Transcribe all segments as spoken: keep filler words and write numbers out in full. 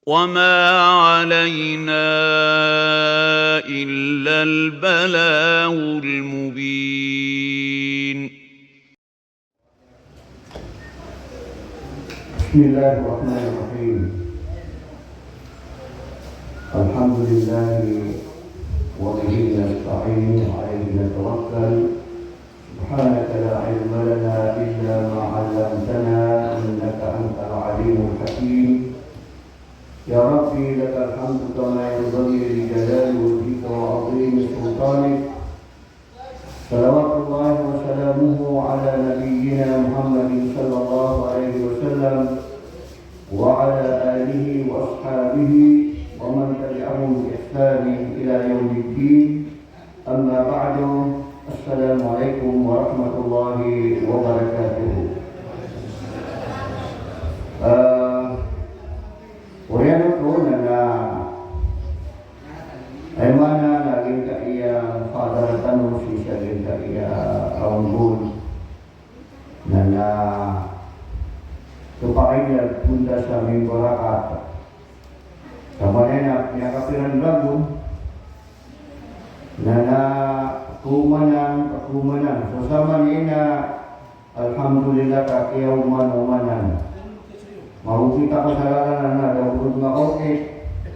وما علينا إلا البلاغ المبين. بسم الله الرحمن الرحيم. الحمد لله وبه نستعين وعليه نتوكل. سبحانك لا علم لنا إلا ما علمتنا إنك أنت العليم الحكيم. يا ربي لك الحمد كما ينبغي لجلال وجهك وعظيم سلطانك. صلوات الله وسلامه على نبينا محمد صلى الله عليه وسلم وعلى آله وأصحابه ومن تبعهم بإحسان إلى يوم الدين. أما بعد، السلام عليكم ورحمة الله وبركاته. Ah, oriyan oto na, na, aya maana na giyangkaya muhadara tano sii sa giyangkaya a onggon. Na, na, kapakay niyan pn sa mimbarakat. Sa maana niyan na miyakapira ragon. Na, na, komanan, komanan. So sa maana niyan na, alhamdulillah, ka kiyaoman-omanan. Mawkit ako sa lalan na, na, da ako dn makawkit,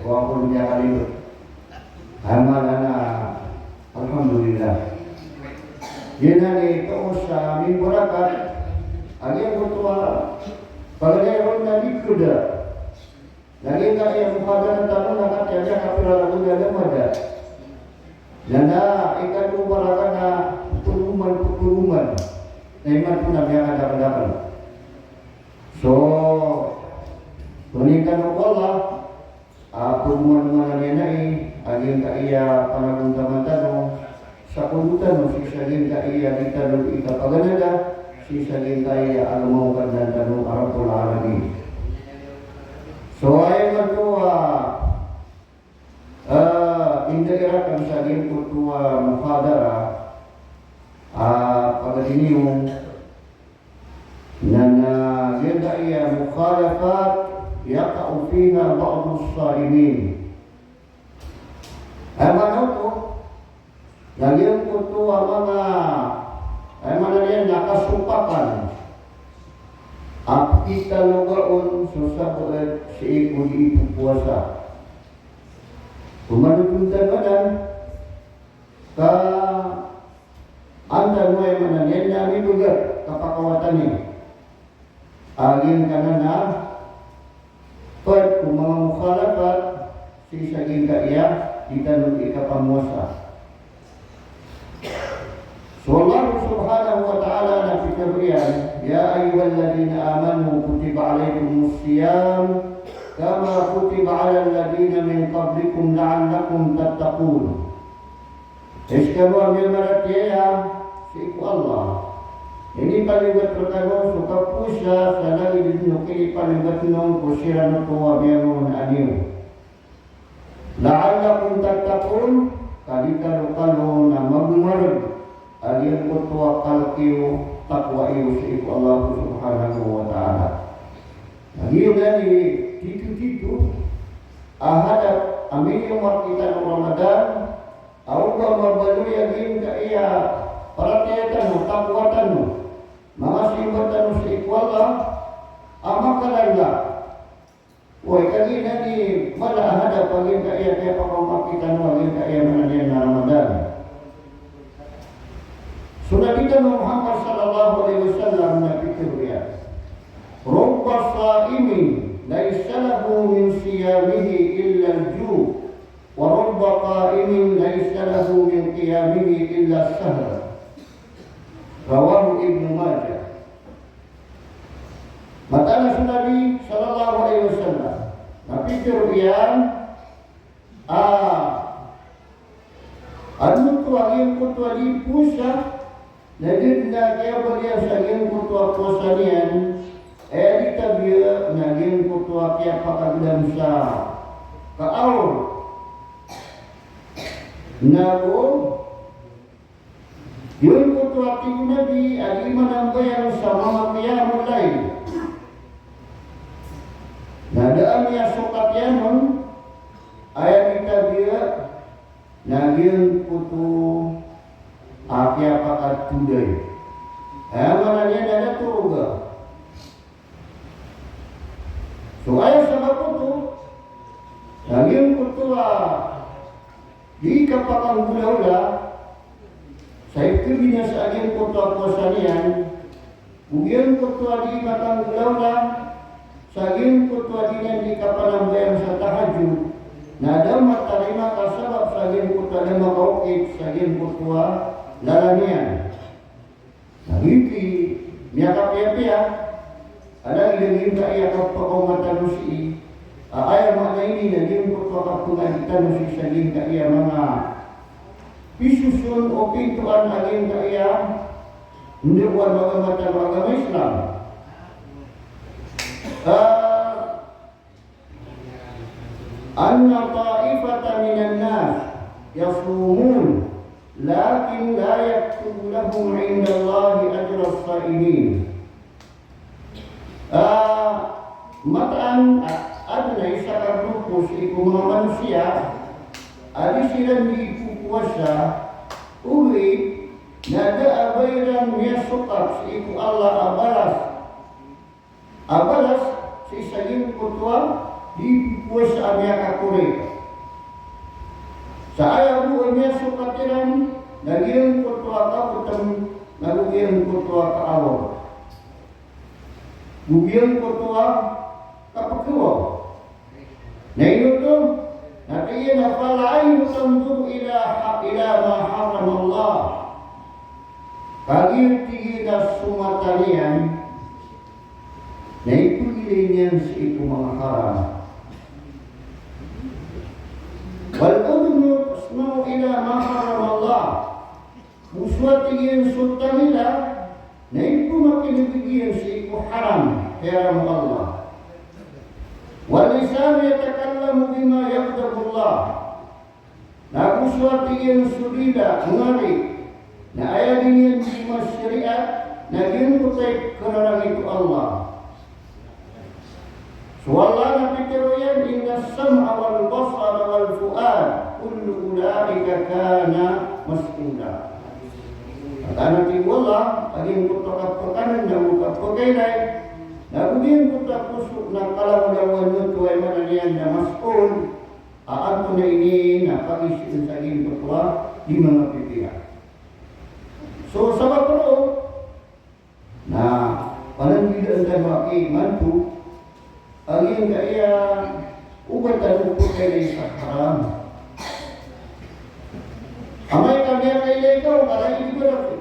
o ako dn miyakalibet. Aya maana na, alhamdulillah. Giyanan i toos a mimbarakat, a giyangkoto a paganay ron na di khada. Na giyangkaya muhadara tano na katii a miyakapira ragon a lamada. Na, na, ikadowa ragon na ptharoman, ptharoman. Na imanto na miyakadakdakl. So, pangnin tano ko Allah, a pagomanomanan iyan ai, a giyangkaya panagontaman tano, sa kondo tano sii sa giyangkaya di tano di kapaganada, sii sa giyangkaya agama o Kadnan tano a Rabbul Alamin. So, aya maana oto a, ah, inda iran sa giyangkoto a muhadara, ah, pagari niyo, Na, na, giyangkaya mukhalafat yaqa'u fiha ba'dus sa'imin. Aya maana oto, na giyangkoto a manga, aya maana niyan na kasopakan a pitaloga on so sabaad sii ko di ipowasa. Komanan tano maana ka an tano, aya maana niyan na mimbgay a kapakawatan iyan a giyangkanan a pd ko manga mukhalafat sii sa giyangkaya di tano di kapamowasa. So Allah subhanahu wa ta'ala na pitharo iyan, "Ya ayyuhalladhina amanu kutiba alaykumus siyam kama kutiba alal ladhina min qablikum la'allakum tattaqun." Hay skano a miyamaratiyaya sii ko Allah, inipaliyogat rkano so kapowasa sa lagid o kinipaliyogat on ko siran oto a miyangaoona niyo. La'allakum tattaqun, ka di kano kano na magomarg a giyangkoto a kalk iyo, taqwa iyo sii ko Allah subhanahu wa ta'ala. Na giyanan i titho-titho a hadap a miniyomak tano Ramadan, a oba mabaloy a giyangkaya paratiyaya tano, taqwa tano, manga simba tano sii ko Allah, a makalala. Oway, kagiya na di mala a hadap a giyangkaya kiyapakaomak tano a giyangkaya maana niyan na Ramadan. So Nabi tano Muhammad sallallahu alaihi wasallam na pitharo iyan, "Rubba sa'imin laysa lahu min siyamihi illa al-ju'." "Wa rubba qa'imin laysa lahu min qiyamihi illa ash-shahr." Rawahu Ibnu Majah. Mataan a so Nabi sallallahu alaihi wasallam na pitharo iyan a, ano oto a giyangkoto a di powasa, na di dn a kiyabaloy sa giyangkoto a powasa niyan, aya di tabiya na giyangkoto a kiyapakagdam sa kaaw. Na go giyangkoto a tig o Nabi a di manambayang sa manga qiyamul layl. Na da a miyasokat Aya non, aya di tabiya, na giyangkoto a kiyapakatodai. Aya maana niyan na da toroga. So aya sabap oto, na giyangkoto a di kapakanggolawla sa ikabinasa a giyangkoto a powasa niyan, o giyangkoto a di kapakanggolawla sa giyangkoto a di niyan di kapanambayang sa tahajjud, na da matarima ka sabap sa giyangkoto a da makaokit sa giyangkoto a lalan iyan. Na giyoto i miyakapiyapiya a lagid a giyangkaya kapakaoma tano sii. A, aya maana ini na giyangkoto a kapangadi tano sii sa giyangkaya manga pisoson o pintoan a giyangkaya ndaowan o agama tano a agama Islam. A, anna ta'ifatan minan nas yasumun, lakin la yaktubu lahum indallahi ajras saimin. A, mataan a, adn a isa ka grupo sii ko manga manosiya a di siran di ipopowasa, ogaid na da a ba iran miyasokat sii ko Allah a balas a balas sii sa giyangkoto a di powasa a miyakakorek. Sa aya bo a miyasokat iran na giyangkoto a kabotm, na giyangkoto a kaawr, giyangkoto a kapkhawa. Na ino oto? Na tig iyan a, "Fal ainu tanzuru ila ha-, ila ma harrama Allah." Kagiya tig iyan a so mata niyan na ipagilay niyan sii ko manga haram. "Wal udhunu tasma'u ila ma harrama Allah." Go so, tig iyan, so tangila na ipmakin'g iyan sii ko haram, haram o Allah. "Wal lisanu yatakallamu bima yaghdabullah." Na go so, tig iyan, so dila, ngari, na aya dn iyan di masariat na giyangkoto i kararangit o Allah. So Allah na pitharo iyan, "Innas sam'a wal basara wal fu'ada kullu ulaika kana mas'ula." Mataan a tig o Allah a giyangkoto a kapakanan na go kapakailay na go giyangkoto a poso na kalawlawan oto, aya maana niyan na mas'ul, a antonaa ini na pagiza sa giyangkoto a di manga pipiya. So sabap roo, na pananggila tano a ki manto a giyangkaya o ba tano pkailay sa haram. Amay ka miyakailay ka o kala i di ba dati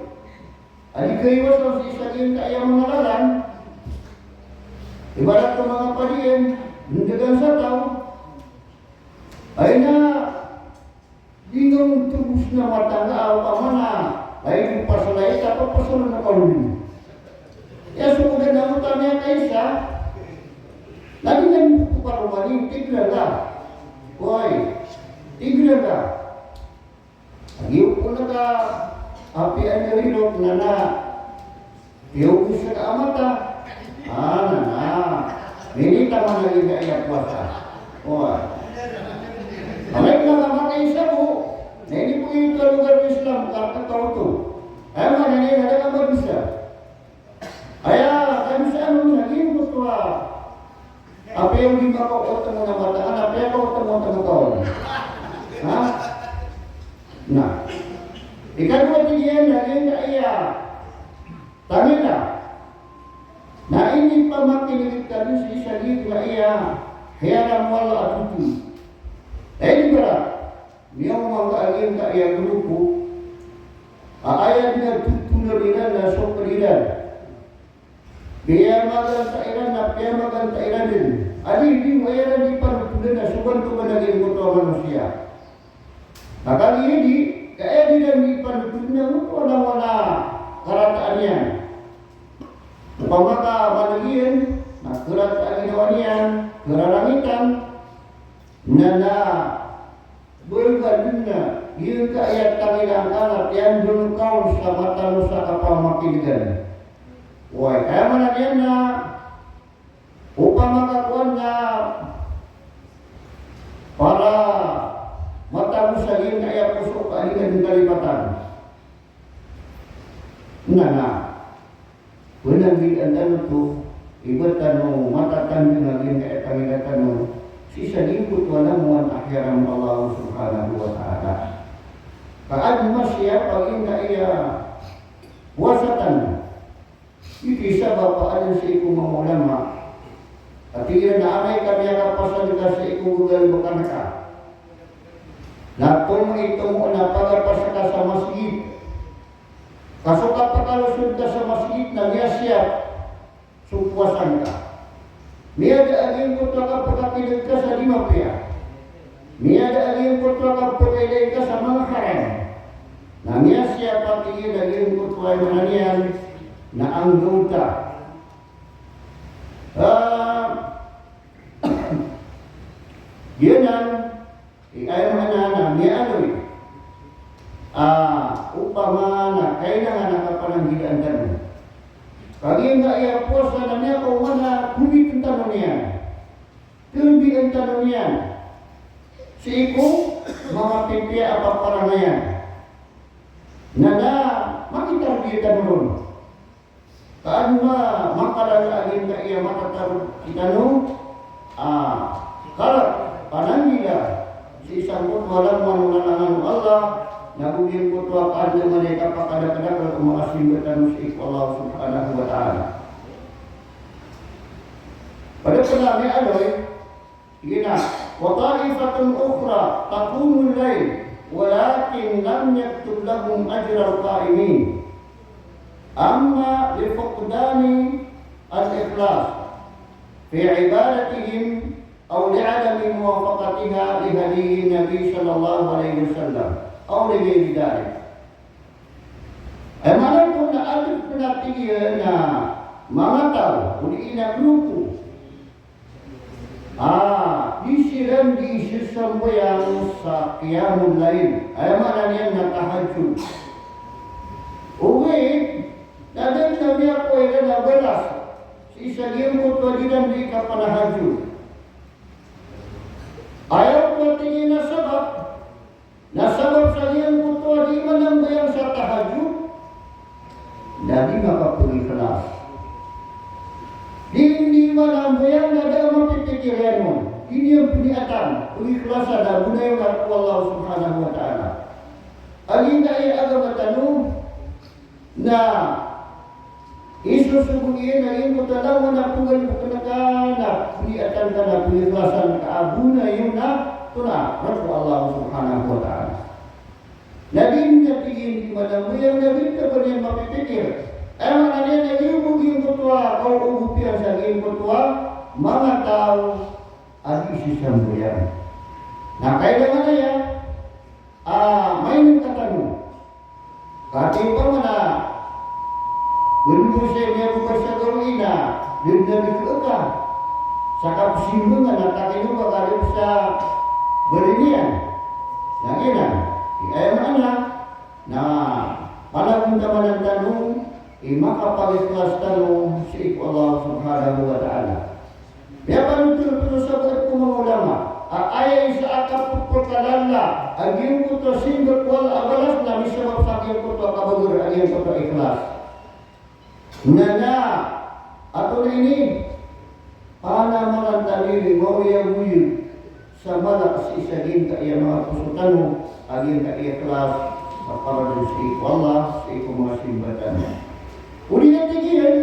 a di kaiwasan sii sa giyangkaya manga lalan, ibarat ko manga padiyan, ndgan sa taw, ay na di nga on tobos na matanga a opama na, ay, pasalay ta, papasalan na kaon. Aya so koda na mota miyakaisa, na di nga on pparomani, tig iran ka. Oy, tig iran ka. Lagid o pn ka apiya a rirok na na piyogis ka a mata. A, na na. Minitaman a giyangkaya powasa. Oway. Amay ka makaisa bo, na inipoon ka a lugar o Islam ka rk ka oto. Aya maana niyan na da ka madosa. Aya kadosaan on na giyangkoto a apiya o di makaotm on a mata, na apiya kaotm on a mata on. Ha? Na ikadowa, tig iyan, na giyangkaya tangila na inipamakin'g tano sii sa giyangkaya haram o Allah a toton. Aya di bara miyaoma ngka a giyangkaya grupo a aya dn a totonan iran na so pd iran. Piyamaganta iran na piyamaganta iran dn. A di, di, aya iran di panotodan na so ba oto ba na giyangkoto a manosiya. Na kagiya di, ka aya di iran di panotodan na oto a langowan a karataan iyan. Opama ka maana iyan na karataan iyan, kararangitan, na na Bgan dn na giyangkaya tangila ngka na tiyandol ka on sa mata on sa kapamakin'gan. Oway, aya maana niyan na opama ka kowan na Aya kalipatan. Na, na. Oway, na giya tano oto, iba tano matatandang a giyangkaya tangila tano sii sa giyangkoto a langowan a kiyaram o Allah subhanahu wa ta'ala. Ka adn a masiya a giyangkaya powasa tano. Aya sabap a adn sii ko manga ulama a tig iran a amay ka miyakapasad ka sii ko gagawii a bakanaka, na tomo i tomo na pagapasad ka sa masgit. Ka so kapakalosod ka sa masgit na miyasiyap so powasa ngka. Miyada a giyangkoto a kapakakilag ka sa di mapiya. Miyada a giyangkoto a kapakailay ka sa manga haram. Na miyasiyap a tig iyan a giyangkoto a aya maana niyan na anggawta. Ah, giyanan, aya maana na miyaaloy a opama na kailangan a kapananggilaa tano. Ka giyangkaya powasa na miyakaoma na komitn tano niyan. Tarbiyaen tano niyan sii ko manga pipiya a paparangayan. Na, na makitarbiya tano ron. Ka adn a makalala a giyangkaya matatarog kitano a kala pananggila sii sangkoto a langowan o lalangan o Allah, na go giyangkoto a kaadn a mala i kapakadakdakl o manga simba tano sii ko Allah subhanahu wa ta'ala. Pd pn a miyaaloy, tig iyan a, "Wa ta'ifatun ukhra taqumul layl, walakin lam yaktub lahum ajral qa'imin. Amma li fuqdani al-ikhlas fi ibadatihim aw li adami muwafaqatiha li hadyin Nabi sallallahu alaihi wasallam aw li ghairi dhalik." Aya maana oto na adn pn a tig iyan a manga taw, odi na grupo a di siran di sasambayang sa qiyamul layl. Aya maana niyan na tahajjud. Ogaid na da dn a miyakowa iran a balas sii sa giyangkoto a di iran di kapanahajjud. Aya oto a tig iyan a sabap na sabap sa giyangkoto a di manambayang sa tahajjud, na di makapagiklas. Di, di manambayang na da a mapipikir iyan on. Di niyan pniyatan, pagiklas a da a bonayoga ko Allah subhanahu wa ta'ala. Aya giyangkaya agama tano, na isosogo iyan a giyangkoto a langowan a pnggalbkn ka na pniyatan ka na pngikhlasan ka a bonayoga na, oto na, rk o Allah subhanahu wa ta'ala. Na di niyan, tig iyan, di manambayang na di niyan pn mapipikir. Aya maana niyan na giyangkoto a kaogopiyan sa giyangkoto a manga taw a di sasambayang. Na kailangan aya a maingat tano. Katii pman a gdodon sa miyababad sa gawii na dn a bikl ka sa kapsimbangan a takino ka ka dn sa bari niyan. Na giyanan i aya maana na panagontamanan tano i makapagiklas tano sii ko Allah subhanahu wa ta'ala. Miyapanothol pn sa ba ko manga ulama a aya isa a kapphkalala a giyangkoto a simba ko Allah a balas na misabap sa giyangkoto a kabager a giyangkoto a ikhlas. Na, na, antonaa ini? Panamaran tano ini maoyagoyag sa mala sii sa giyangkaya manga poso tano a giyangkaya ikhlas a para dn sii ko Allah, sii ko manga simba tano. Odi na tig iyan,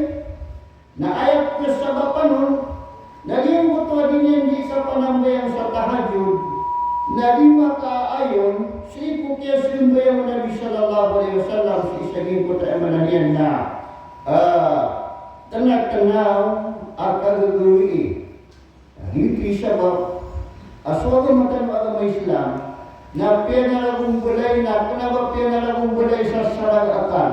na aya kasabapan on na giyangkoto a di niyan di kapanambayang sa tahajjud na di makaayon sii ko kiyasambayang o Nabi sallallahu alaihi wasallam sii sa giyangkoto a aya maana niyan na, ah, tnga-tnga a kagagawii. Na giyoto i sabap a so agama tano a agama Islam na piyanaragombalay, na kna ba piyanaragombalay sa saraga a akal,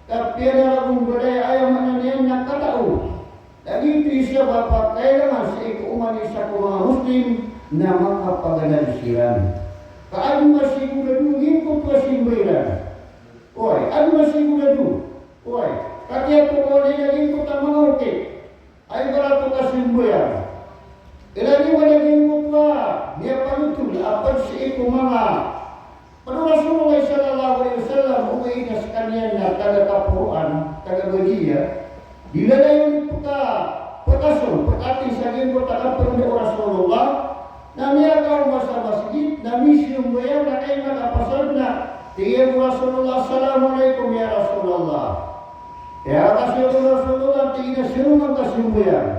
ka piyanaragombalay a aya maana niyan na katao. Na giyoto i sabap a kailangan sii ko oman i isa ko manga Muslim na makapaganad siran. Ka adn a masigurado giyangkoto a simba iran. Oway, adn a masigurado. Oway, ka kiyatokawan iran giyangkoto a manga okit a ibarat o kasambayang. Ilay niyo man a giyangkoto a miyapanothol a pd sii ko manga pd o Rasulullah Ina skaniyan na taga kaporoan, taga Badia, di lalayon pka, pkasong, pkatay sa giyangkoto a kaprnda o Rasulullah, na miyakaoma sa masjid, na misambayang, na kay makapasad na, tig iyan ko Rasulullah, "Assalamu alaikum ya Rasulullah." Aya kasoy o Rasulullah, tig iyan a, "Sino man kasambayang?"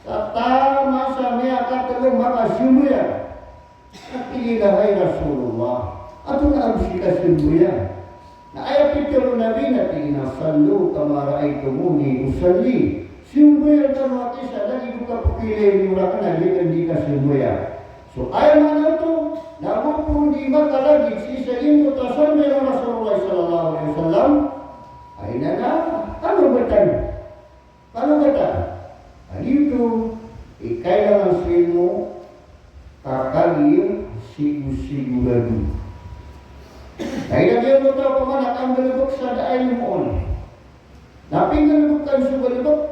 Sa taman sa miyakatlo makasambayang. Na tig iyan a, "Hay Rasulullah, antonaa bo si kasambayang?" Na aya pitharo o Nabi na tig iyan a, "Sallu kama ra'aytumuni usalli." Sambayang kano, ati sa, lagid o kapkhailay niyo rakn a giyangkai a kasambayang. So aya maana oto, na go pn di makalagid sii sa giyangkoto a sambayang o Rasulullah sallallahu alaihi wasallam, aya na, na, ano ba tano? Kalogatan. Aya oto i kailangan so ilmo, ka kagiya sigo-sigorado. Na ilay iyan oto a pman a kanggalbk sa da a ilmo on. Na pinggalbk ka so galbk,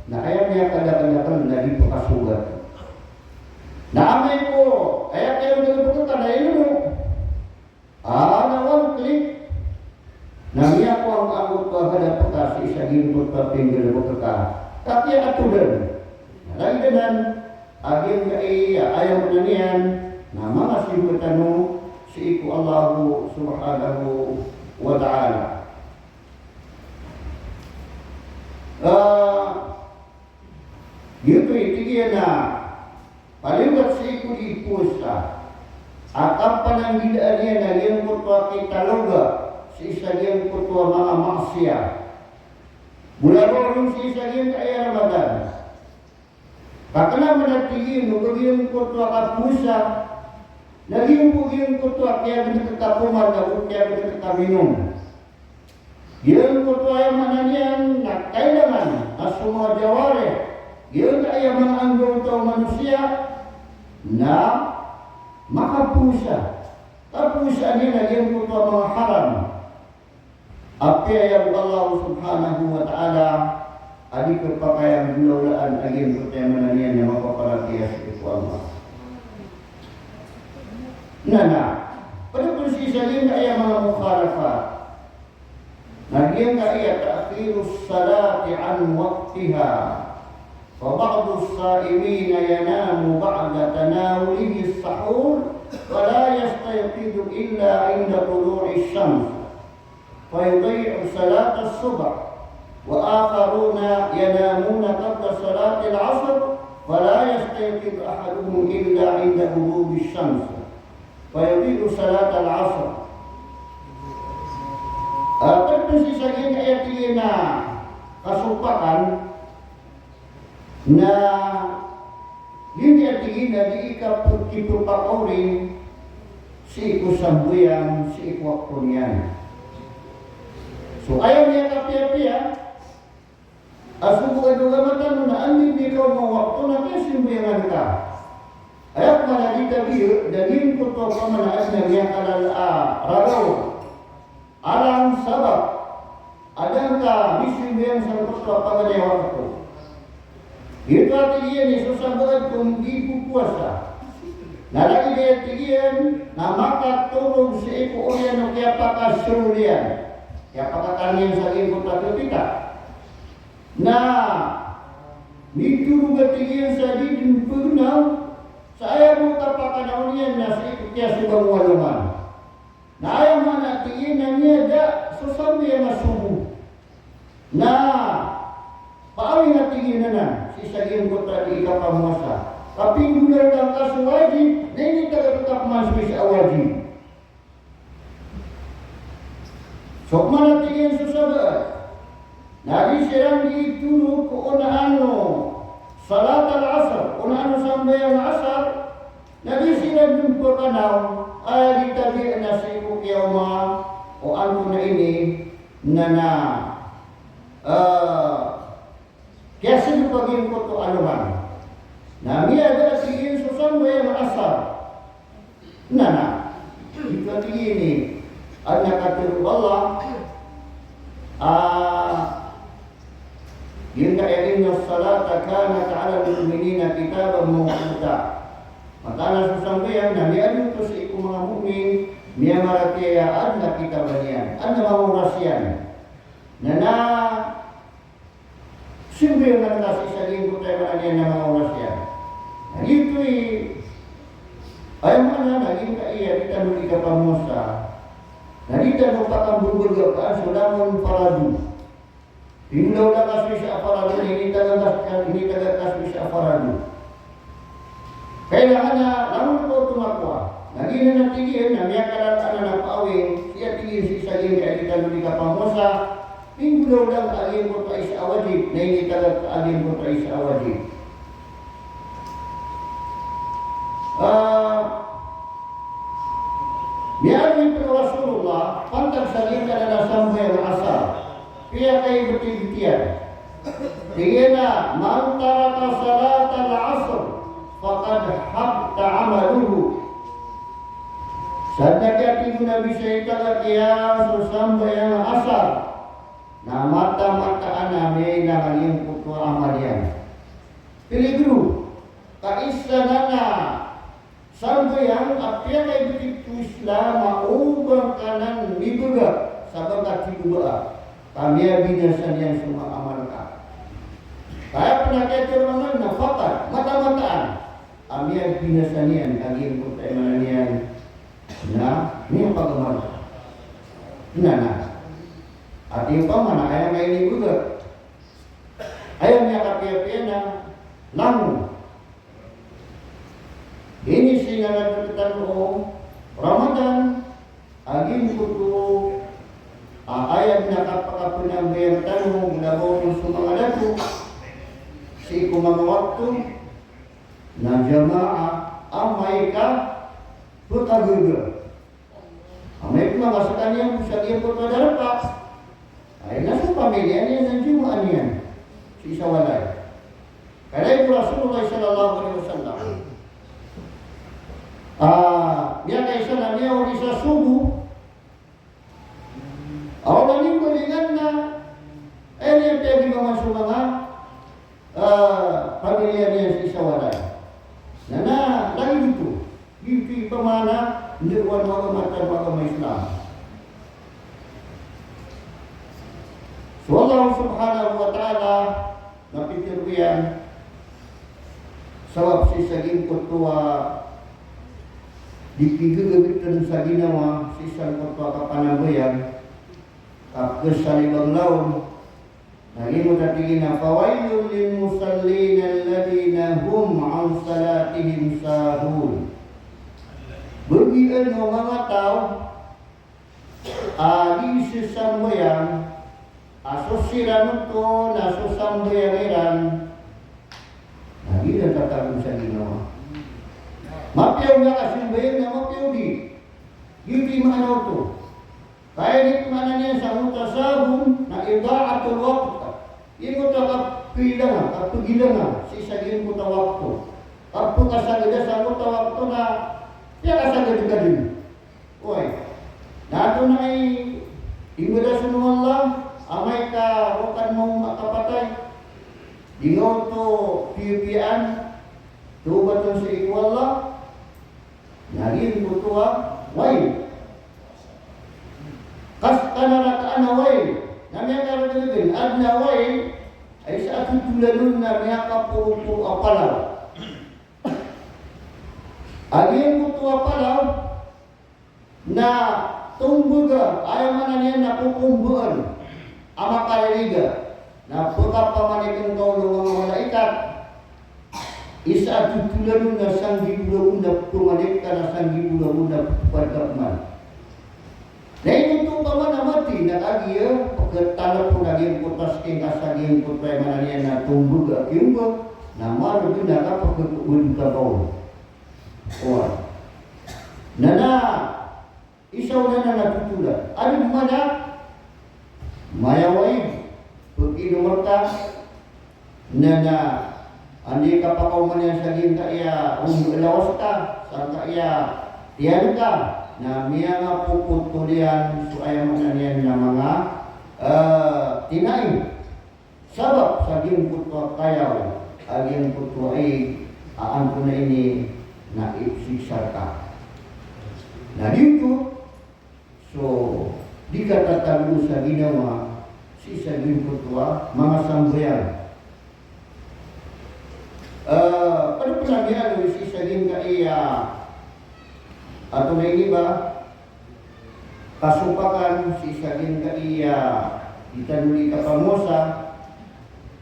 na aya miyakadakdakl na di pkasogat. Na amay ko aya kiyanggalbk ka na ilmo, a, na one click, na miyakowa angkoto a hadap ka sii sa giyangkoto a pinggalbk ka. Ka kiyaatodan. Na lagid anan a giyangkai a aya maana niyan na manga simba tano sii ko Allah subhanahu wa ta'ala. Ah, Giyoto i tig iyan a paliyogat sii ko di powasa a kapananggidaan iyan a giyangkoto a kitaloga sii sa giyangkoto a manga maasiyat. Bolabaw ron sii sa giyangkai a Ramadan. Ka kna man a tig iyan o ba giyangkoto a kapowasa, na giyoto giyangkoto a kiyagdk ka koman ago kiyagdk ka minom. Giyangkoto aya maana niyan na kailangan a so manga jawarih, giyangkai a manga anggawta o manosiya na makapowasa. Kapowasaan iyan a giyangkoto a manga haram. Apiya aya bo Allah subhanahu wa ta'ala a di kapakay a golaolaan a giyangkoto aya maana niyan na mapaparatiaya sii ko Allah. Na, na, pd pn sii sa giyangkai a manga mukhalafat. Na giyangkai a ta'khirus salati an waqtiha. Fa ba'dus sa'imin yanamu ba'da tanawulihi as-sahur, fala yastayqidu illa inda tulu'i shams. Fa yudayyi'u salatas subh. Wa akharuna yanamuna qabla salatil asr, fala yastayqidu ahaduhum illa inda ghurubi shams. Fa yudayyi'u salatal asr. Ah, pd pn sii sa giyangkai a tig iyan a kasopakan na giyangkai a tig iyan a di ikapkipphakaori sii ko sambayang sii ko wakto niyan. So aya miyakapiyapiya a so bo a dowa mata on na anda i kaoma o wakto na kiyasambayangan ka. Aya pman a di tabiya, da giyangkoto a pman a adn a miyakalala a raraw. Alang sabap a da ngka misambayang sangkoto a paganay a wakto. Giyoto a tig iyan i so sabaad ko di popowasa. Na lagid aya tig iyan na makatorog sii ko oriyan o kiyapakasrol iyan. Kiyapakakan iyan sa giyangkoto a kapita. Na mitorog a tig iyan sa di dn pagnaw sa aya bo kapakanaw niyan na sii ko kiyasogang o alongan. Na aya maana tig iyan na miyada so sambayang a sobo. Na paawing a tig iyan anan sii sa giyangkoto a di kapamowasa. Kapinggolalan ka so wajib, na initaga ka pman so isa a wajib. So pman a tig iyan so sabaad na di siran di torog ko onaan o salat al-asr, onaan o sambayang a asar, na di siran dn pkanaw, aya di tabiya na sii ko kiyaoma o antonaa ini, na na, ah, kiyasgp a giyangkoto a alongan. Na miyada a tig iyan so sambayang a asar. Na na, giyoto a tig iyan i, adn a katharo o Allah, ah, giyangkaya, "Inna as-salata kanat 'alal mu'minina kitaban mawquta." Mataan a so sambayang na miyaadn oto sii ko manga mu'min miyamaratiyaya a adn a kitab iyan, adn a manga oras iyan. Na na sambayang anan ka sii sa giyangkoto a aya maana niyan na manga oras iyan. Na giyoto i aya maana na giyangkaya di tano di kapamowasa, na di tano pakambabagakaan so langon faradu. Pinggolaola ka so isa a faradu, initaga ka, initaga ka so isa a faradu. Kailangan na langon ka oto makowa. Na giyanan a tig iyan na miyakalala anan a paawing, sii a tig iyan sii sa giyangkaya di tano di kapamowasa, pinggolaola ka a giyangkoto a isa a wajib, na initaga ka a giyangkoto a isa a wajib. Ah, miyaaloy pn o Rasulullah, pantag sa giyangkanan a sambayang asar. Piyakaibatibatiyan. Tig iyan a, "Man taraka salatal asr, faqad habita amaluhu." Sadn a kiyatig o Nabi sa itaga kiya so sambayang asar, na mataan-mataan a miyailang a giyangkoto a amal iyan. Peligro, ka isa nan a sambayang a piyakaibatibati o Islam a o ba ngka nan mibagak sa ba ngka tibabaa, ka miyabinasa niyan so manga amal ka. Ka aya pn a kiyatharoa nan na faqad, mataan-mataan a miyabinasa niyan a giyangkoto a aya maana niyan na miyapagamal ka. Na na. Ati opama na aya ngka inibagak, aya miyakapiyapiya na langon. Inisingaran rktano o Ramadan a giyangkoto a aya dn a kapakapnambayang tano, mala ba on so manga dato, sii ko manga wakto na jamaah, amay ka pkagaga. Amay pman ka skaniyan bo sa giyangkoto a darpa, aya na so pamiliya niyan na Jumaah niyan sii sa walay. Ka aya tig o Rasulullah sallallahu alaihi wasallam, ah, miyakaisa na miyaori sa sobo, a o ba niyan balingan na aya niyan piyagimangan so manga ah, pamiliya niyan sii sa walay. Na, na, lagid oto. Giyoto i pamana, nda wan magamatan, magama Islam. So Allah subhanahu wa ta'ala, na pitharo iyan, sabap sii sa giyangkoto a di kigagabitn sa ginawa, sii sa giyangkoto a kapanambayang, ka pkhasalibang lawn, na giyoto a tig iyan a, "Fawailul lil musallin alladhina hum an salatihim sahun." Bagian o manga taw a di sisambayang, a so siran oto na so sambayang iran na di iran tatago sa ginawa. Mapiya o miyakasambayang na mapiya o di. Giyoto i maana oto. Ka aya di pmaana niyan sangkoto a sahun na ida'atul waqt. Giyangkoto a kapagilanga, kapagilanga sii sa giyangkoto a wakto. Kapkasagada sangkoto a wakto na piyakasagad ka dn. Oway. Na antonaa i imbalasan o Allah amay ka roo ka dn mambo makapatay? Di nga oto piyapiyaan, tawbatan sii ko Allah. Na giyangkoto a wail. Ka skaniyan a rataan a wail na miyakaragdagn, adn a wail a isa a totolan on na miyakaporo a palaw. A giyangkoto a palaw na tombaga, aya maana niyan na kokombaan a makaririga. Na pkapamanikn ka on o manga malaikat. Isa a totolan on na sanggibo ragon a pmanik ka na sanggibo ragon a ptopad ka pman. Na ino oto pman a mati na kagiya pkhatalpon a giyangkoto a sking ka sa giyangkoto a aya maana niyan na tombaga a kiyomba, na margn a kapakhakombaan ka on. Oway. Na na Isa on anan a totolan. Adn pman a mayawaig, pkinom rka, na na anda i kapakaoma niyan sa giyangkaya omba lawas ka, sangkaya tiyan ka, na miyangapopotol iyan so aya maana niyan na manga, eh, tinai. Sabap sa giyangkoto a kayaw a giyangkoto a ig a antonaa ini na isiksa rka. Na giyoto So di katatago sa ginawa sii sa giyangkoto a manga sambayang. Eh, pd pn a miyaaloy sii sa giyangkaya, antonaa ini ba, kasopakan sii sa giyangkaya di tano di kapamowasa.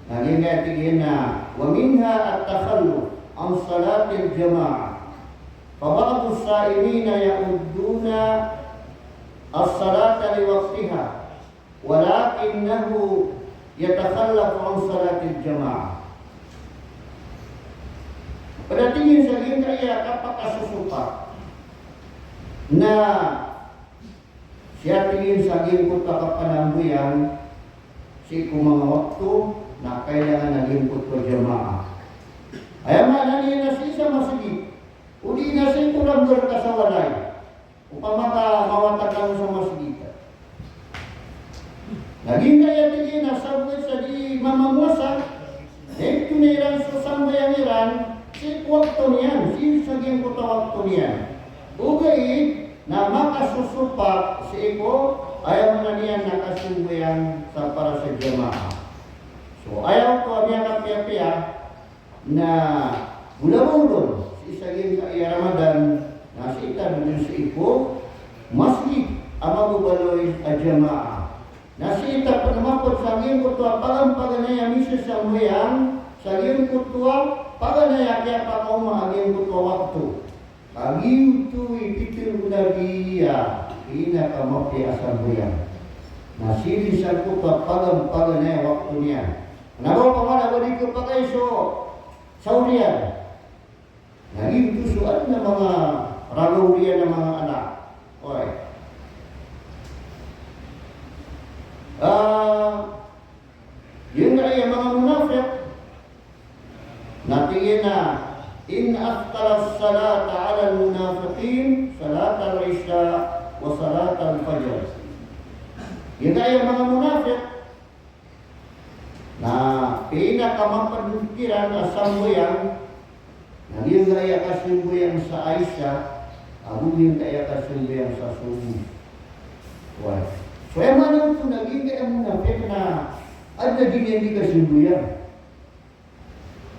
Na giyangkaya tig iyan a, wa minha at-takhalluf an salatil jama'ah. Fa ba'dus sa'imina ya'udduna as-salata li waqtiha, walakinnahu yatakhallafu an salatil jama'ah. Pd a tig iyan sa giyangkaya kapakasosopak na sii tig iyan sa giyangkoto a kapanambayang sii ko manga wakto na kailangan a giyangkoto a jamaah. Aya maana niyan na sii sa masgit, odi na sii ko rambar ka sa walay. Opama ka mawatan kano sa masgit. Na giyangkaya tig iyan a sabot sa di mamamowasa, na intonaa iran so sambayang iran sii ko wakto niyan, sii sa giyangkoto a wakto niyan. Ogaid na makasosopak sii ko, aya maana niyan na kasambayang sa para sa jamaah. So aya oto a miyakapiyapiya na golaola on sii sa giyangkaya Ramadan, na sii ta dn sii ko masgit a mababaloy a jamaah. Na sii ta pn mapd sa giyangkoto a paganay a misasambayang, sa giyangkoto a paganay a kiyapakaoma a giyangkoto a wakto. Kagiya oto i pitharo o Nabi a pinakamapiya a sambayang na sii sangkoto a paganay a wakto niyan. Na ba opama na ba di khapakay so sahor iyan. Na giyoto so adn a manga ragaw iyan a manga anak. Oway. Ah, giyangkaya manga munafiq, na tig iyan a, "In athqalas salata alal munafiqin salatal isha wa salatal fajr." Giyangkaya manga munafiq, na pinakamapd kiran a sambayang, na giyangkaya kasambayang sa Isha, ago giyangkaya kasambayang sa Subuh. Oway. So aya maana oto na giyangkaya munafiq na adn a di niyan di kasambayang.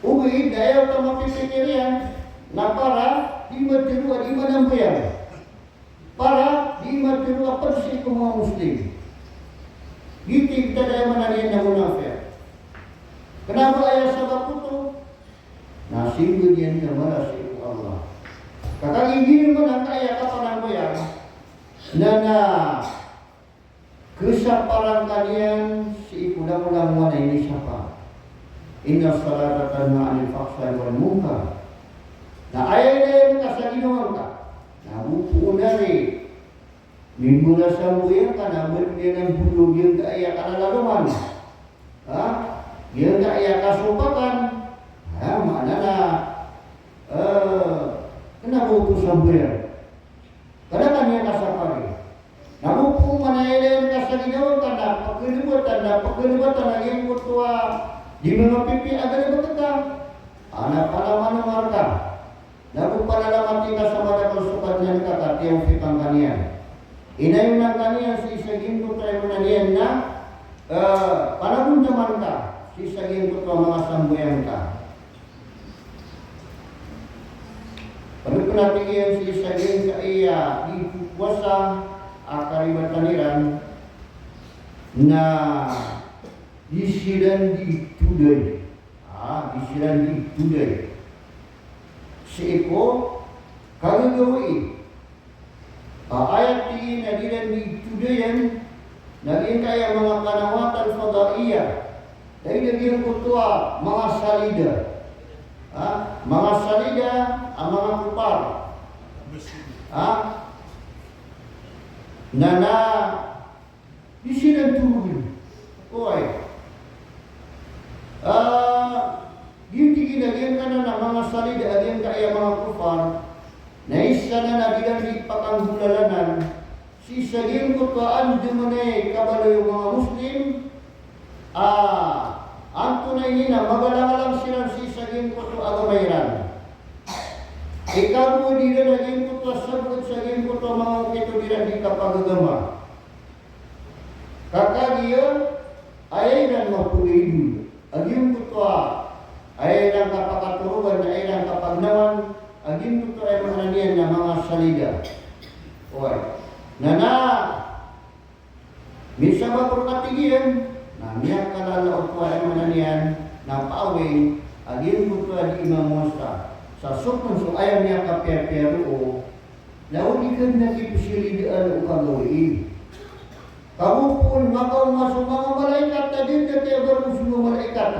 Ogaid na aya oto a mapipikir iyan na para di matharo a di manambayang. Para di matharo a pd sii ko manga Muslim. Giyoto i tig iyan a aya maana niyan na munafiq. Kna ba aya sabap oto na sii bo niyan na mala sii ko Allah. Ka kagiya giyoto man angkaya kapanambayang na, na Khasaparan ka niyan sii ko langolangowan a inisapar. Innas salata tanha anil fahsha'i wal munkar. Na aya ilay ka sa ginawa ngka, na bo pn ari mimbalas sambayang ka na ba niyan a bolog iyan ka aya kalalaloman. Ha? Iyan ka aya kasopakan. Ha, maana na, eh, kna ba oto sambayang. Kna ka niyan kasapari. Na bo pman a ilay ka sa ginawa ka na pkhalbatan, na pkhalbatan a giyangkoto a di manga pipiya a galbk ka. Ana palaman a marka. Na bo palalamati ka sa madakl so Kadnan ka ka tiyawfiqan ka niyan. Inayonan ka niyan sii sa giyangkoto a aya maana niyan na, eh, panagontaman ka sii sa giyangkoto a manga sambayang ka. Pd pn a tig iyan sii sa giyangkaya di powasa a karibatan iran na di siran di today. Ah, di siran di today sii ko kagagawii. Ah, aya tig iyan a di ran di todayan na giyangkaya manga qanawat al-fadaiyah. Dai na giyangkoto a manga salida. Ah, manga salida a manga kuffar. Ah, na, na Di siran torogn. Oway. Ah, di tig iyan a giyangkanan a manga salida a giyangkaya manga kuffar, na isa nan a di ran di pakanggolalanan sii sa giyangkoto a andamanaya i kabaloy o manga Muslim, ah, antonaa ini na magalangalang siran sii sa giyangkoto a agama iran. Ikadowa iran a giyangkoto a sabot sa giyangkoto a manga okit o di iran di kapagagama. Ka kagiya aya iran mapolidon a giyangkoto a aya iran kapakatorogan, aya iran kapagnawan a giyangkoto a aya maana niyan na manga salida. Oway. Na na Misabap roo, tig iyan, na miyakalala oto a aya maana niyan na paawing a giyangkoto a di mamowasa. Sa sokon so aya miyakapiyapiya roo na o di ka na kipsilidaan o kagawii. Kagiya poon makaoma so manga malaikat a di ka tiyabar ko so manga malaikat.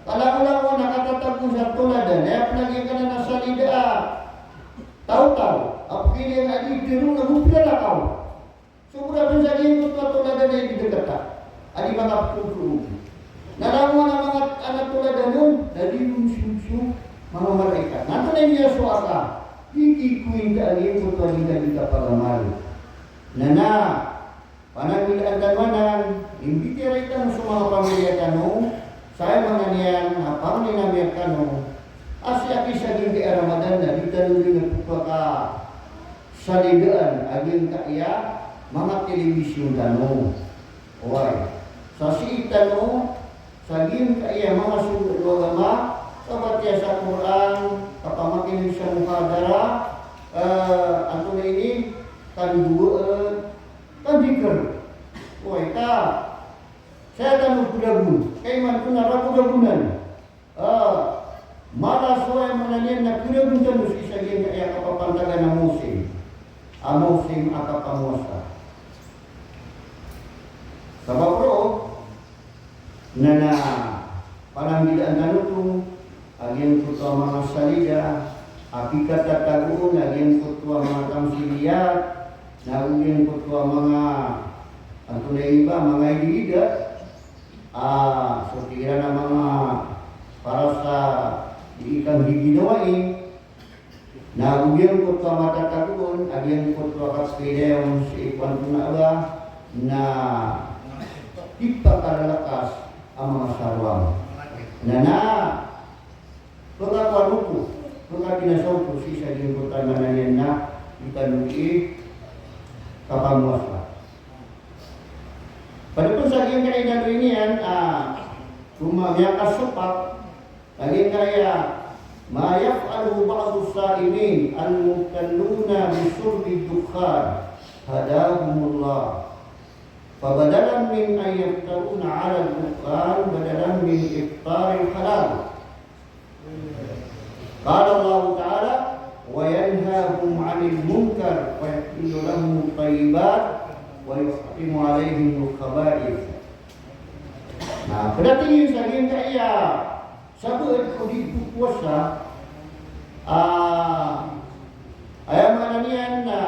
Ka langolangon a katatago sa toladan, aya pn a giyangkanan a salida a taw-taw a pkhailay a di tero na go plalakaw. Sobra pn sa giyangkoto a toladan a ipdkt a di makapkowkowg. Na langon a manga anak toladan on, na di ron so manga malaikat. Na antonaa i miyasowa ka, di ki kowinta a giyangkoto a di ka di kapagamal. Na na, pananggilaan tano anan, imbitiyarai tano so manga pamilya tano, sa aya maana niyan na pangnin ami rkano a sii sa giyangkai a Ramadan na di tano dn pkaka salidaan a giyangkaya manga telebisyon tano. Oway. Sa sii tano sa giyangkaya manga sogo o agama, kabatiya sa Qur'an, kapamakineg sa muhadara, eh, antonaa ini, kandowaan, kandikr. Oway, ka saya tano ragoragon, ka imanto na ragoragonan. Ah, mala so aya maana niyan na kiragon tano sii sa giyangkaya kapapantagan a mawsim, a mawsim a kapamowasa. Sabap roo na na pananggilaan tano oto a giyangkoto a manga salida a pkatatagoon a giyangkoto a manga tamsiliyat, na giyangkoto a manga, antonaa ini ba, manga idida, ah, so tig iran a manga para sa di ikanggiginawai, na giyangkoto a matatagoon a giyangkoto a kapkhailay on sii ko antonaa ba na di pakalalkas a manga saroang. Na na, pkakowa oto, pkabinasa oto sii sa giyangkoto a maana niyan na di tano di kapamowasa. Pd pn sa giyangkaya inaloy niyan, ah, koma miyakasopak a giyangkaya, ma yaf'aluhu ba'dus sa'imin al-mubtaluna bi shurbid dukhan, hadahumullah. Fa badalan min an yaftaruna 'alad dukhan, badalan min iftaril halal. Qala Allahu ta'ala, wa yanhahum 'anil munkar, wa yuhillu lahumut thayyibat, wa yuharrimu 'alaihimul khaba'ith. Na, pd a tig iyan sa giyangkaya sabot ko di powasa, ah, aya maana niyan na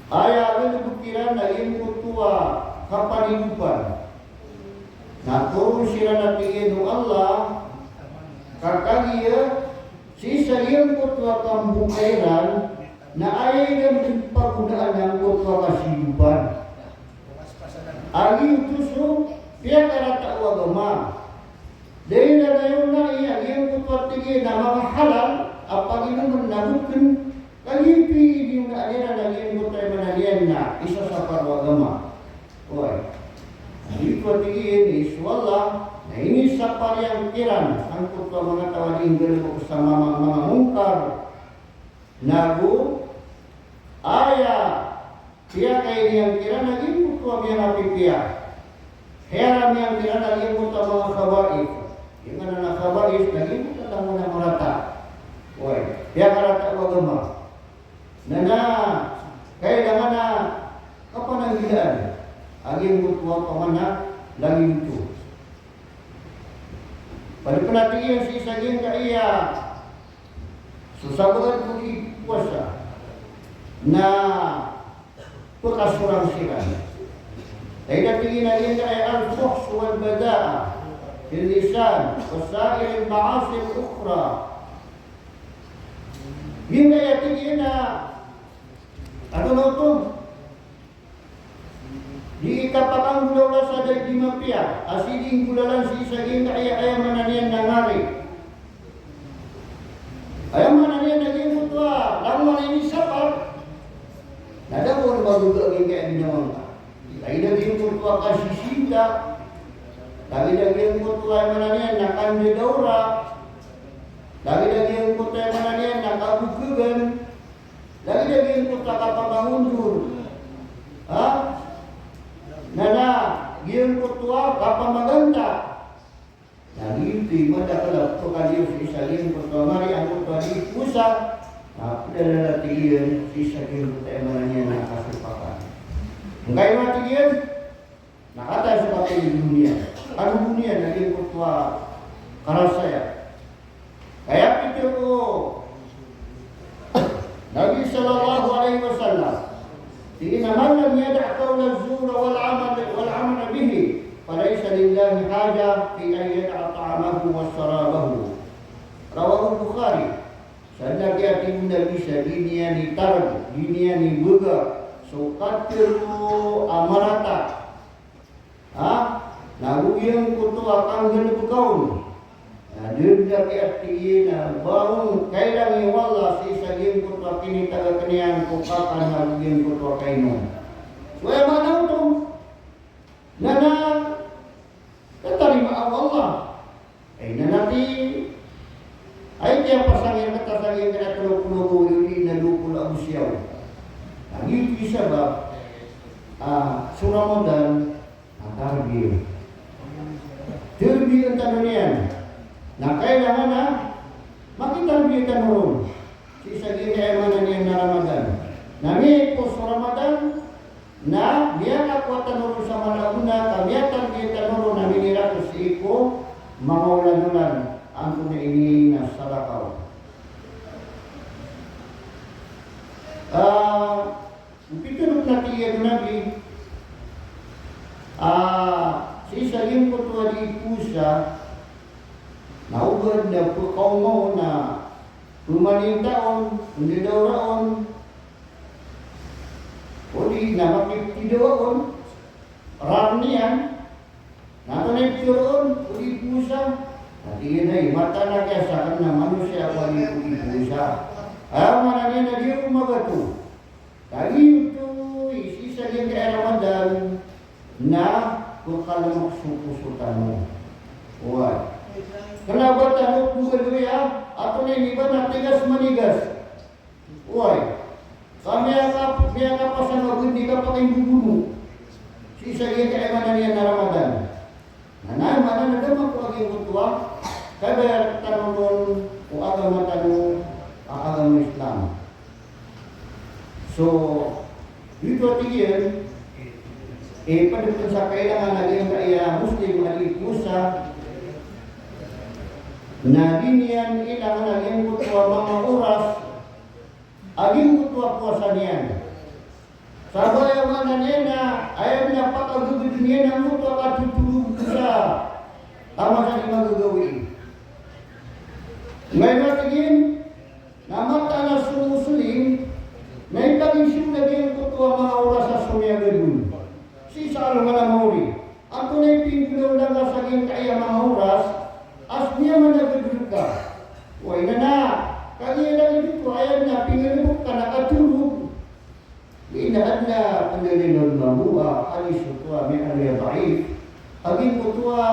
aya a galbk iran a giyangkoto a kapaligopan. Na toron siran a tig iyan o Allah, ka kagiya sii sa giyangkoto a kamboka iran na aya iran dn pagonaan angkoto a kasigopan. A giyoto so piyakarata o agama. Da iran aya onai a giyangkoto a tig iyan a manga halal a paginomn na bokn, ka giyoto i di onaan iran a giyangkoto a maana niyan na isasapar o agama. Oway. Giyoto a tig iyan i so Allah na inisapar iyan kiran angkoto a manga taw a di nggalbk sa manga, manga mungkar. Nago aya piyakainiyan kiran a giyangkoto a miyakapipiya. Hiyaram iyan kiran a giyangkoto a manga khaba'ith. Giyangkanan a khaba'ith na giyangkoto a langon a marata. Oway, piyakarata o agama. Na na kailangan a kapananggilaan a giyangkoto a pamana lagid oto. Pd pn a tig iyan sii sa giyangkaya so sabot ko di powasa na pkasorang siran. Aya tig iyan a giyangkaya al-fuhsh wal badha'ah fil lisan wa sa'iril ma'asi al-ukhra. Giyangkaya tig iyan a, ano na oto? Di kapakanggolawla sa da di mapiya a sii di nggolalan sii sa giyangkaya aya maana niyan na ngari. Lagid a ginawa ngka. Lagid a giyangkoto a kasisinta. Lagid a giyangkoto a aya maana niyan na kandadawra. Lagid a giyangkoto a aya maana niyan na kagogogan. Lagid a giyangkoto a kapamangondor. Ha? Na, na giyangkoto a kapamaganta. Na giyoto i madakl a pkaliyo sii sa giyangkoto a mari angkoto a di posa, na pd a lalayon sii sa giyangkoto a aya maana niyan na kasopakan. Angkaya tig iyan, na katii so kapd i doniya. Ano doniya na giyangkoto a karasaya. Kaya pitharo o Nabi sallallahu alaihi wasallam, tig iyan a, "Man lam yada' qawla zur wal amal, wal amal bihi, falaysa lillahi hajah fi an yada'a ta'amahu wa sharabahu." Rawahu Bukhari. Sa da, aya tig o Nabi, sa di niyan itarg, di niyan ibgay so katharo a marata. Ha? Na go giyangkoto a kanggalbka on. Na da dn a tig iyan a ba on kailang o Allah sii sa giyangkoto a kinitag akn iyan ko kakan ago giyangkoto a kainom. So aya maana oto na, na katarimaa o Allah. Ay, na nati, ay, kiyapasang iyan a katas a giyangkaya tlo polo ago odi na dowa polo ago siyaw. Lagid o sabap, ah, so Ramadan, na tarbiya. Tarbiya tano niyan. Na kailangan a makitarbiya tano ron. Sii sa giyangkaya maana niyan na Ramadan. Na miyapos so Ramadan, na miyakakowa tano ron sa mala a gona, ka miyatarbiya tano ron a minirakes sii ko manga olan-olan, antonaa ini na salakaw. Ah, pitharo pn a tig iyan o Nabi, ah, sii sa giyangkoto a di posa, na oba dn a pkaoma on na pmaninta on, pndadawra on, odi na makiptidawa on, rar niyan, na antonaa i pitharo on, odi posa. Na tig iyan a, i mata na kiyasakn a manosiya a di posa. Aya maana niyan na di ako magato. Lagid oto i sii sa giyangkaya Ramadan na pkhalmk so poso tano. Oway. Kna ba tano pmbaloya a antonaa ini ba na tigas manigas. Oway. Ka miyaka, miyakapasang a bndi ka pakimbobono. Sii sa giyangkaya maana niyan na Ramadan. Na, na, maana na da makowa giyangkoto a kabayar tano ron ko agama tano a agama Islam. So, giyoto a tig iyan, eh, pd pn sa kailangan a giyangkaya Muslim a di posa, na di niyan kailangan a giyangkoto a manga oras a giyangkoto a powasa niyan. Sabap aya maana niyan na aya dn a pakagagad iyan angkoto a katotorog sa taman sa di magagawii. Ngayon natin, na mataan a so Muslim na ipagiza on a giyangkoto a manga oras a somiyagad on. Sii sa alongan a maori. Antonaa i pinggolaola ngka sa giyangkaya manga oras a somiyagad ka? Oway, na na, kagiya lagid oto, aya dn a pinggalbk ka na katorog. Ino adn a pndaliln mambo a hadis oto a miyaaloy a daif. A giyangkoto a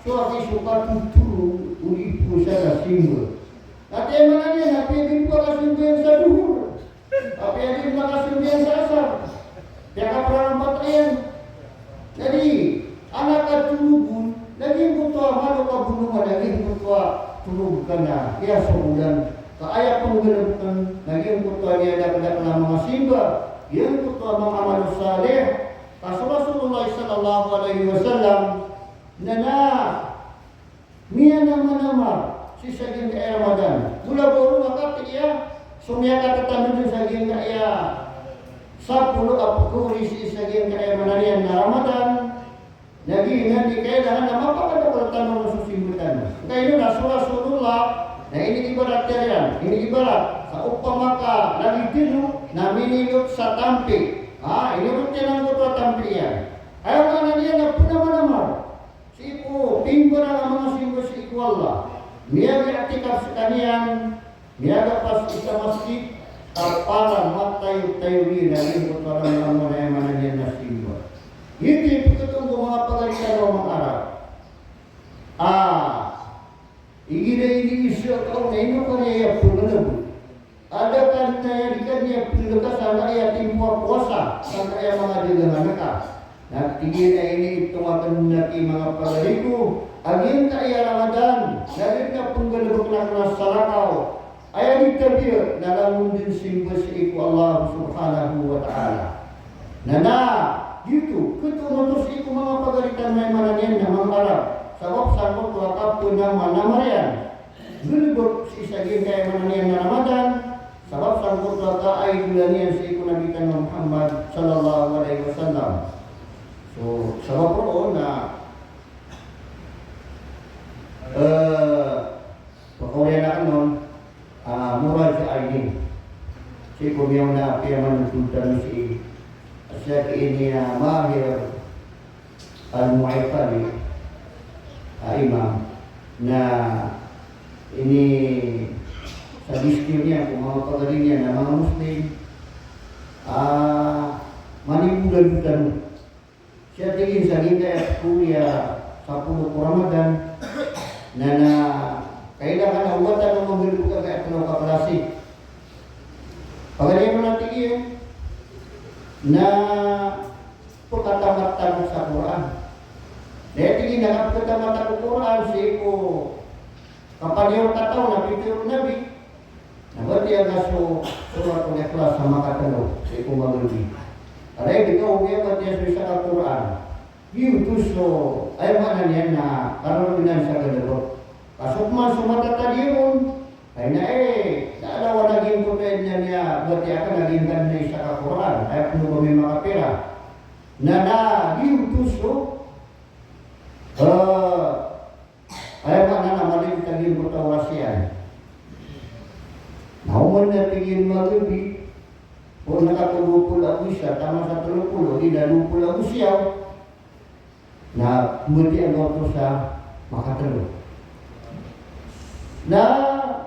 so agi so katotorog odi powasa na simba. Na aya maana niyan na apiya di makasimba iyan sa Dhuhr, apiya di makasimba iyan sa Asar, apiya kaprarampatan iyan. Jadi, ana katorog on, lagid oto a malo ka bolongan, lagid oto a torog ka na, iya so olan. Ka aya pnggalbkn, lagid oto a miyadakdakl a manga simba, giyangkoto a manga amal salih. Ka so Rasulullah sallallahu alaihi wasallam, na na, Miyanamanamar sii sa giyangkaya Ramadan. Mula ba oron a katii a so miyakatatanod sa giyangkaya sapolo a pkaori sii sa giyangkaya maana niyan na Ramadan. Na giyanan i kailangan a mapakadakl tano so simba tano. Ka ino na so Rasulullah na iniibarat iyan, iniibarat sa opama ka lagid tano na minilot sa tampi. Ha, inilot iyan angkoto a tampi iyan. Aya maana niyan na pnamanamar sii ko pimbarang a manga simba sii ko Allah. Miyag-i'tikaf skaniyan, miyagapas sa masjid, Ka para matayotayo iyan a giyangkoto a langolangon a aya maana niyan na simba. Giyoto i pkhatonga o manga pagari tano a manga Arab. A igira iniiza ka on na ino ka niyan pnggalbk. Adn ka niyan, di ka niyan pnggalbk sangkaya timpo a powasa, sangkaya manga dagahan ka. Na tig iyan a iniitonga akn aki manga pagari ko a giyangkaya Ramadan, na di na pnggalbkn akn a salakaw. Aya di tabiya na langon dn simba sii ko Allah subhanahu wa ta'ala. Na, na giyoto, khatoon oto sii ko manga pagari tano a aya maana niyan na manga Arab. Sabap sangkoto a kapnamanamar iyan. Galbk sii sa giyangkaya aya maana niyan na Ramadan. Sabap sangkoto a kaidolan iyan sii ko Nabi tano a Muhammad sallallahu alaihi wasallam. So, sabap roo na, eh, pakaoriyan akn on, ah, murajaah ini. Sii ko miyaona a piyamanothol tano sii, a sii ini, ah, Mahir Al-Mu'affari, ah, imam, na ini sa diskur niyan ko manga pagari niyan a manga Muslim, ah, manibodan tano. Sii, tig iyan, sa giyangkaya pkori a sapolo ko Ramadan, na, na kailangan a oba tano manggalbk angkaya tlo ka klasi. Paganay man, tig iyan, na pkhatamat tano sa Qur'an. Na aya, tig iyan, a kapkhatamat ko Qur'an sii ko kapaniyo rkataw na pitharo o Nabi. Na batiya ka so Suratul Ikhlas sa makatlo sii ko maghribi. Aray di ka oba miyabatiya so isa ka Qur'an. Giyoto so aya maana niyan na kararoonan sa galbk. Ka so pman so matatadiya on, ay na, eh, da a lawan a giyangkoto a aya miyabatiya akn a giyangkanan a isa ka Qur'an. Aya pn oba miyamakapira. Na, na giyoto so, eh, aya maana na malimitad iyan ko taw a siyan. Na oman na, tig iyan, maghribi, o na ka dowa polo ago isa, taman sa tlo polo, di na dowa polo ago siyaw. Na mati a loto sa makatlo. Na,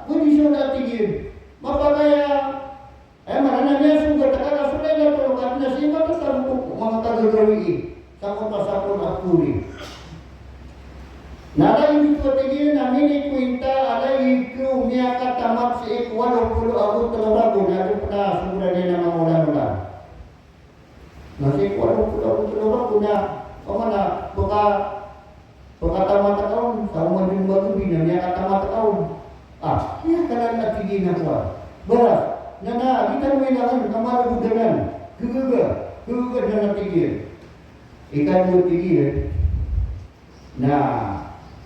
pwede so na, tig iyan, mapakay a Aya maana na miyasogat ka ka so Laylatul Qadr na sii matatago ko manga kagagawii sangkoto a sapolo a pori. Na lagid oto, tig iyan, a minikwinta a lagid ko miyakatamat sii ko walo polo ago tlo ragon a di pn a sogoran iyan a manga olan-olan. Na sii ko walo polo ago tlo ragon na, opama na pka Pkatamat ka on, sa oman dn maghribi na miyakatamat ka on. Ah, miyakanan, a tig iyan, a kowan. Balas, na, na di tano kailangan ka malbod anan. Gagaga, gagaga dn, a tig iyan. Ikadowa, tig iyan, na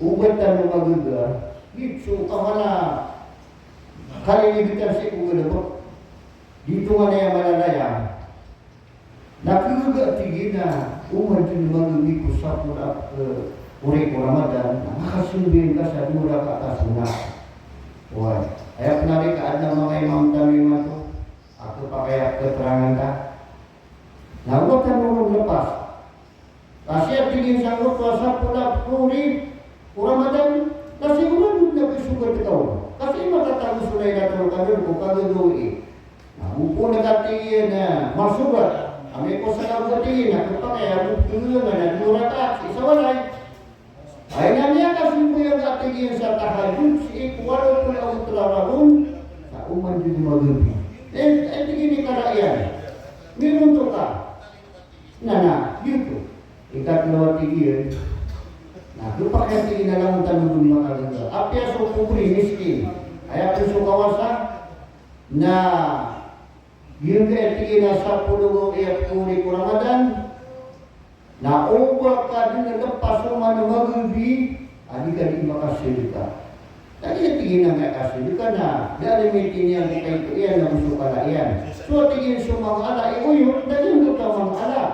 oba tano magaga, giyoto so kawana kalilibitan sii ko galbk. Di tonganay a malalaya. Na kagaga, tig iyan, a oman dn maghribi ko sapolo a pori ko Ramadan, na makasambayang ka sa dowa rakaat a sunnah. Oway. Aya pn a di ka adn a manga imam tano imanto a khapakay a keterangan ta. Na oba tano ron lepas. Ka sii, tig iyan, sangkoto a sapolo a pori ko Ramadan, na sigorado dn a kasogat ka on. Ka sii matatago so Laylatul Qadr ko kagagawii. Na opama ka, tig iyan, a masogat, amay ko sa ka, tig iyan, a khapakay a bo kagaga na dowa rakaat sii sa walay. Aya na miyakasambayang ka, tig iyan, sa tahajjud sii ko walo polo ago tlo ragon, sa oman dn maghribi. Eh, eh, tig iyan, i kala iyan. Mironto ka. Na, na, giyoto. Ikatlo, tig iyan, na khapakay, tig iyan, a langon tano dn makagaga. Apiya so pobri, miskin, aya pn so kawasa, na giyangkaya, tig iyan, a sapolo ago aya pori ko Ramadan, na oba ka dn lepas oman a maghribi a di ka di makasadka. Kagiya, tig iyan, a miyakasadka na da a limit iyan ko kaito iyan ago so kala iyan. So, tig iyan, so manga ala i oyon, da giyangkoto a manga ala.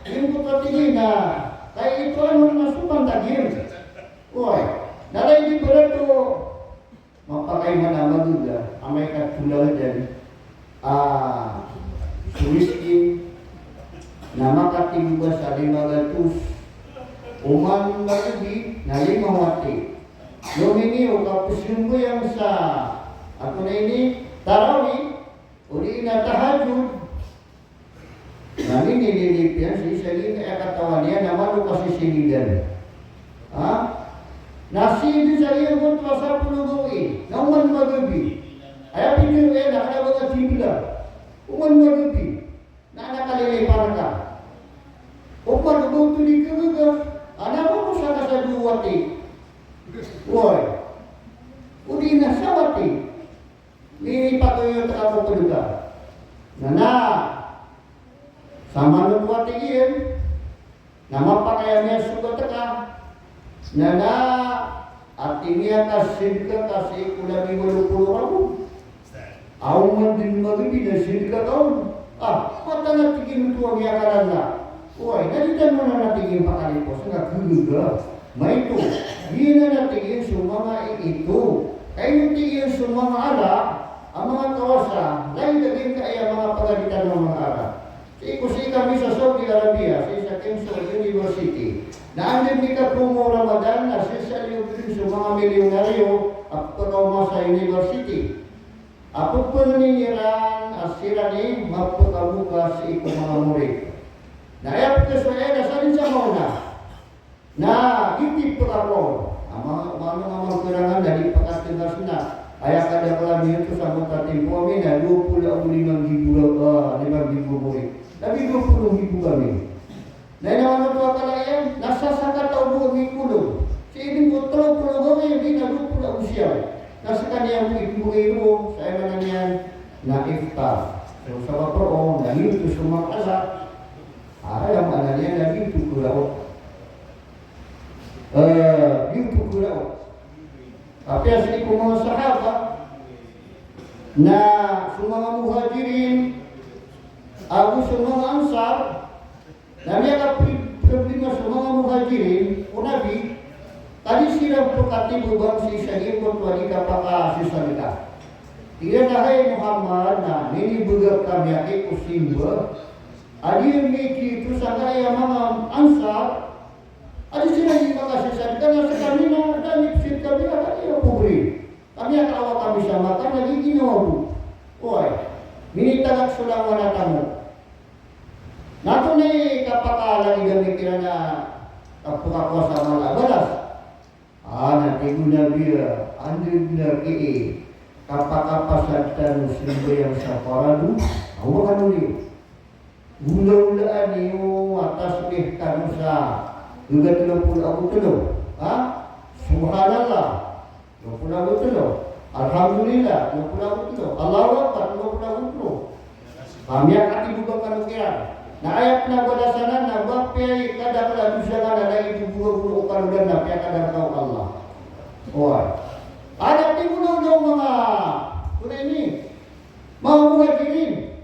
Giyangkoto, tig iyan, a kaitoan on na so pantag iyan. Oway. Na lagid ibarat o mapakay man a magaga, amay ka toladan a so miskin na makatigoba sa lima gatos, oman maghribi na lima wati. Lominiyo ka pzambayang sa, antonaa ini, tarawih, odi Inililip iyan sii sa giyangkaya katawan iyan a mano ka sisilidan. Ha? Na sii dn sa giyangkoto a sapolo gawii, na oman magabi. Aya pitharo iyan a kna ba nga timbla. Oman magabi. Na, na kalilipan ka. Oman oto di khagaga. Ana, mano sa ka sa dowa wati. Oway. O di na sa wati. Minipatoyo ta ka ko pd ka. Na, na. Sa mano oto a tig iyan, na mapakay a miyasogat ka. Na, na, a tig iyan ka sidka ka sii ko labi walo polo ragon. Aw man dn magabi na sidka ka on. Ah, mataan a tig iyan oto a miyakalala. Oway, na di tano na tig iyan pakalipos, nga khagaga. Maito, giyanan a tig iyan so manga iito. Ka ino tig iyan so manga ala a manga kawasa, lagid a giyangkaya manga pagari tano a manga ala. Sii ko sii kami sa Saudi Arabia, sii sa King's University. Na anda dn i kakomo o Ramadan, na sii sa liyo dn so manga milyonaryo a pkaoma sa university. A pphangnin iran a siran i mapkaboka sii ko manga morit. Na aya pkhasowa iyan a sadn sa maona. Na giyoto i pkhakowa. Ama, mano nga mangkharangan na di pkhatngas na. Aya kadaklan iyan oto sa manga timpo ami na dowa polo ago lima nggibo, ah, lima nggibo morit. Labi dowa polo nggibo kami. Na ino mano oto a kala iyan, na sa sakataw bo a mingkolog. Sii dn ko tlo polo gawii, di na dowa polo ago siyaw. Na skaniyan bo i pmbgay roo, sa aya maana niyan na iftar. So sabap roo, na giyoto so manga ala. Aya maana niyan na giyoto kharaot. Eh, giyoto kharaot. Kapiya sii ko manga sahaba, na so manga Muhajirin, ago so manga Ansar, na miyakaproblema so manga Muhajirin ko Nabi, ka di siran pkhatibobang sii sa giyangkoto a di kapakasasadka. Tig iran a, hay Muhammad, na minibgay ka miyakikosimba a di mikito sangkaya manga Ansar, a di siran di makasasadka, na skami na da mi psirka biya ka di a pobre. Kami a kawa kami sa Makkah na di ginawa bo. Oway, minitagak so langowan a tamok. Na antonaa i kapakaalagid ami kiran a kapakakowa sa mala a balas? Ah, na tig o Nabi a, anda dn a kii kapakapasad tano sambayang sa parado? Awa kano niyo. Olaolaan iyo a tasbih tano sa gagaga tlo polo ago tlo. Ha? Subhanallah, tlo polo ago tlo. Alhamdulillah, tlo polo ago tlo. Allahu Akbar, tlo polo ago tlo. Ka miyakatibobang kano kiran. Na aya pn a balasan anan na ba apiya i kadakl a dosa ka na lagid o boga-boga o kalodan na piyakadar ka o Allah. Oway. Aya tig o manga, tonaa ini, manga Muhajirin.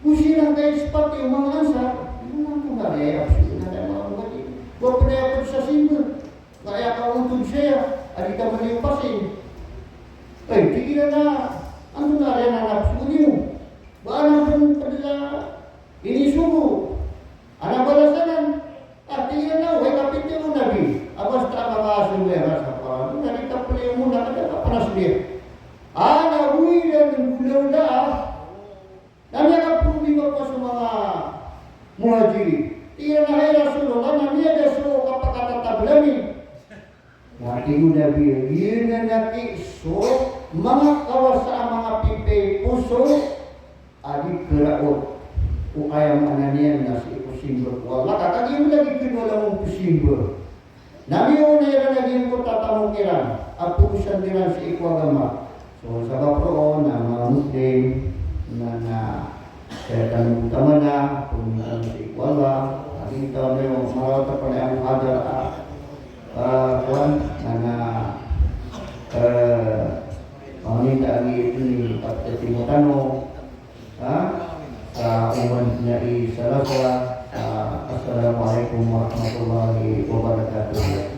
Go siran kay sipati o manga Ansar, ino na antonaa i aya psoon iran a manga Muhajirin? Ba pd aya pd sa simba. Ka aya kaontod saya a di ka maliyo pasing. Ay, tig iran a, antonaa i aya psoon iyo? Ba anan pn pd sa inisogo? Ana balasan anan? Ah, tig iran a, oway, kapitharo o Nabi a basta a makasambayang ka sa parado na di ka pliyo mona ka da ka pnasbih. Ana, oway, na nggolaola. Na miyakaproblema ko so manga Muhajirin. Tig iran a, hay Rasulullah, na miyada so kapakatatabl ami. Na tig o Nabi, giyanan aki so manga kawasa a manga pipay poso a di kharaot. O aya maana niyan na sii ko simba ko Allah, ka kagiya lagid kano a langon ko simba. Na miyaona iran a giyangkoto a tamok iran a phokusan iran sii ko agama. So sabap roo na manga Muslim na, na saya tano bo taman a phokusan sii ko Allah. Agi tano iyo marawat a panay a muhadara a, ah, kowan, na, na, eh, pangaminta agi ito ni pagtatimo tano. Ha? Sa oman na i Salasa. Ah, assalamu alaikum warahmatullahi wabarakatuh.